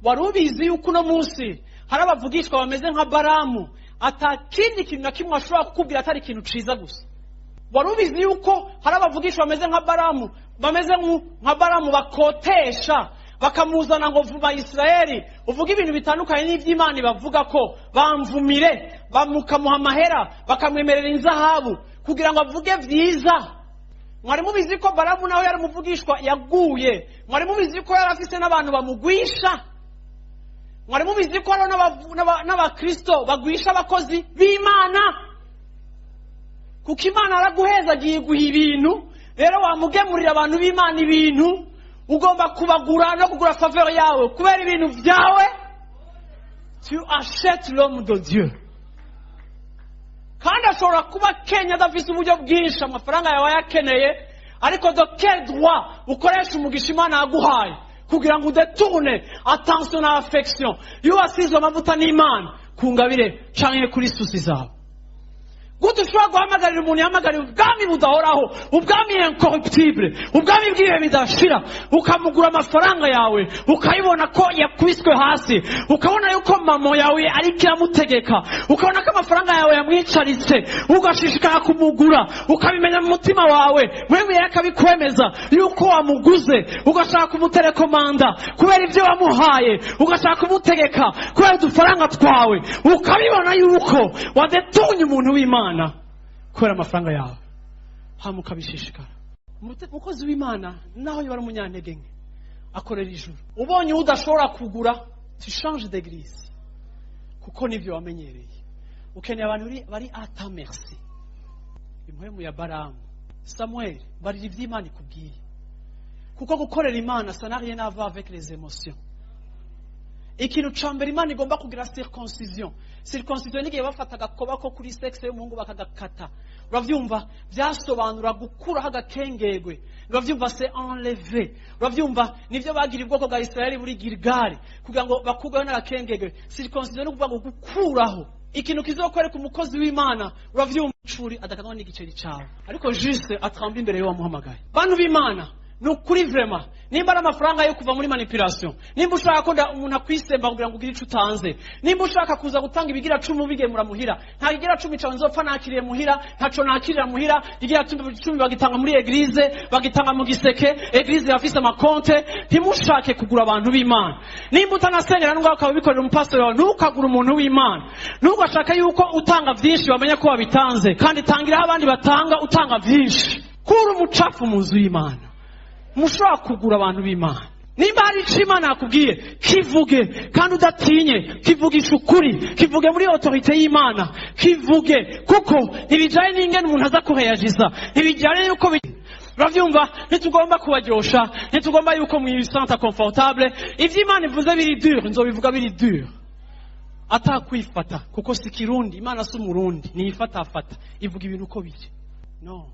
Wari ubizi yuko uno munsi hari abavugishwa bameze nka Baramu, ata kindi kintu na kimwe ashobora kukubwira atari ikintu ciza gusa? Wari ubizi yuko hari abavugishwa bameze nka Baramu, bameze nka Baramu bakotesha, bakamuzana ngo vuma Isirayeli, uvuga ibintu bitandukanye n'iby'Imana bavuga ko bamvumire, bamukamuha amahera, bakamwemerera inzahabu kugira ngo avuge vyiza? Mwari mubizi ko Baramu nawe yari umuvugishwa yaguye? Mwari mubizi ko yari afise n'abantu bamugwisha? Mwari mubizi ko hariho n'abakristo bagwisha abakozi b'Imana? Kuko Imana yaraguhezagiye, iguha ibintu, rero wamugemurira abantu b'Imana ibintu, ugomba kubagura no kugura faveur yawe kubera ibintu byawe. Tu achètes l'homme de Dieu. Kandi ashobora kuba kenya, adafise uburyo bwinshi, amafaranga yawe ayakeneye, ariko de quel droit ukoresha umugisha Imana yaguhaye kugira ngo udétourne attention na affection y'uwasizwe amavuta n'Imana ku ngabire canke kuri soucis zawe? Gute ushobora guhamagarira umuntu yahamagarira ubwami budahoraho, ubwami incorruptible, ubwami bw'ibihe bidashira, ukamugura amafaranga yawe, ukayibona ko yakubiswe hasi, ukabona yuko mamo yawe ariko iramutegeka, ukabona ko amafaranga yawe yamwicaritse, ugashishikara kumugura, ukabimenya mu mutima wawe, wewe akabikwemeza yuko wamuguze, ugashaka kumuterekomanda kubera ibyo wamuhaye, ugashaka kumutegeka kubera udufaranga twawe, ukabibona yuko wadétournye umuntu w'Imana kubera amafaranga yawe, hama ukabishishikara? Umukozi w'Imana, naho yaba ari umunyantege nke, akorera ijuru. Ubonye udashobora kugura, tu changes d'église, kuko nibyo wamenyereye. Ukeneye abantu bari à ta merci. Impwemu ya Baramu. Samuel, barira iby'Imana ikubwiye, kuko gukorera Imana, ça n'a rien à voir avec les émotions. Ikintu ca mbere, Imana igomba kugira circoncision. Circoncision n'igihe bafata agakoba ko kuri sexe y'umuhungu bakagakata, uravyumva, vyasobanura gukuraho agakengegwe, uravyumva, c'est enlever, uravyumva. Nivyo bagira ubwoko bwa Israeli buri Gilgali kugira ngo bakurweho n'agakengegwe. Circoncision ni ukuvuga ngo gukuraho ikintu kizokwereka umukozi w'Imana, uravyumva, curi adakanwa n'igiceri cawe, ariko juste atramba imbere y'uwamuhamagaye. Bantu b'Imana, ni ukuri, vraiment, nimba ari amafaranga yo kuva muri manipulation, nimba ushaka ko umuntu akwisemba kugira ngo ugire ico utanze, nimba ushaka kuza gutanga ibigira 10 ubigemura muhira, nta kigira 10 cawe nzopfa nakiriye muhira, ntaco nakirira muhira. Igira 10 bagitanga muri église, bagitanga mu giseke. Église yafise amakonte. Ntimushake kugura abantu b'Imana. Nimba utanasengera n'ubwo ukaba ubikorera umupastori wawe, ntukagure umuntu w'Imana. Ntugashake yuko utanga vyinshi bamenye ko wabitanze, kandi tangiraho abandi batanga utanga vyinshi. Kura umucafu mu nzu y'Imana. Mushobora kugura abantu b'Imana. Nimba hari icyo Imana yakubwiye, kivuge kandi udatinye, kivugisha ukuri, kivuge muri autorité y'Imana, kivuge, kuko ntibijyanye n'ingene umuntu aza kureyagiza, ntibijyanye n'uko urabyumva. Ntitugomba kubaryosha, ntitugomba yuko mwisanta confortable. Ibyo Imana ivuze biri dur, nzobivuga biri dur, atakwifata, kuko si Kirundi. Imana si Umurundi, ntiyifatafata, ivuga ibintu uko biri. No.